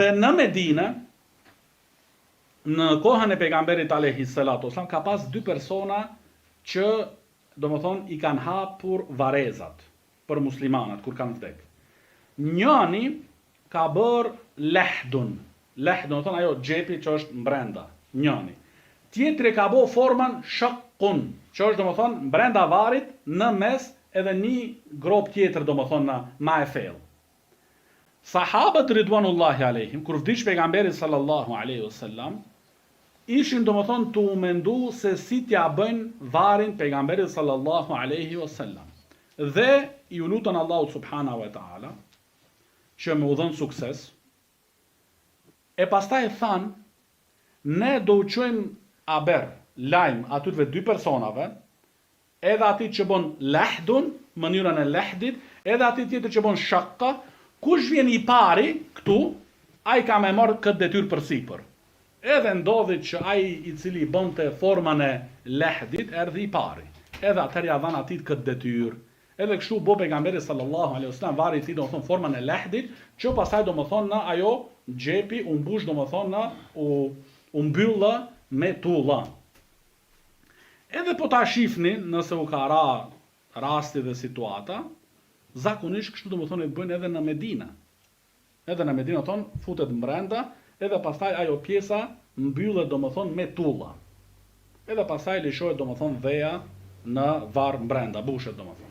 Dhe në Medine, në kohën e pejgamberit alejhi salatu wasallam ka pas dy persona që domethënë i kanë hapur varrezat për muslimanët kur kanë vdek. Njani ka bërë lehdun, lehd domethënë ajo xhepi që është mbrenda, njani. Tjetri ka bo formën shakkun, që është domethënë mbrenda varrit në mes edhe një gropë tjetër domethënë ma e thellë. Sahabët ridwanullahi alejhim, kur vdiq Pejgamberi sallallahu alejhi ve sellem, ishin domethënë tu u mendu se si t'ia bëjnë varrin Pejgamberit sallallahu alejhi ve sellem. Dhe iu lutën Allahut subhanahu ve teala që me u dhënë sukses. E pastaj thanë, ne do u çojmë haber, lajm atyrve dy personave, Edhe atij që bon lehdun, mënyrën e lehdit, edhe atij tjetër që bon shakka, kush vjen i pari këtu, ai ka me marrë këtë detyrë përsipër. Edhe ndodhi që ai i cili bonte formën e lehdit erdhi i pari. Edhe atëherë ia dhanë atij këtë detyrë. Edhe kështu u bo pejgamberi sallallahu alejhi wasallam varri i tij domethënë formën e lehdit, që pastaj domethënë në ajo xhepi u mbush domethënë në u u mbyllë me tulla. Edhe po ta shifni, nëse u ka ra rasti dhe situata, zakonisht kështu domethënë e bëjnë edhe në Medina. Edhe në Medina thonë futet mbrenda, edhe pastaj ajo pjesa mbyllet domethënë me tulla. Edhe pastaj lëshohet domethënë dheja në varr mbrenda, bushet domethënë.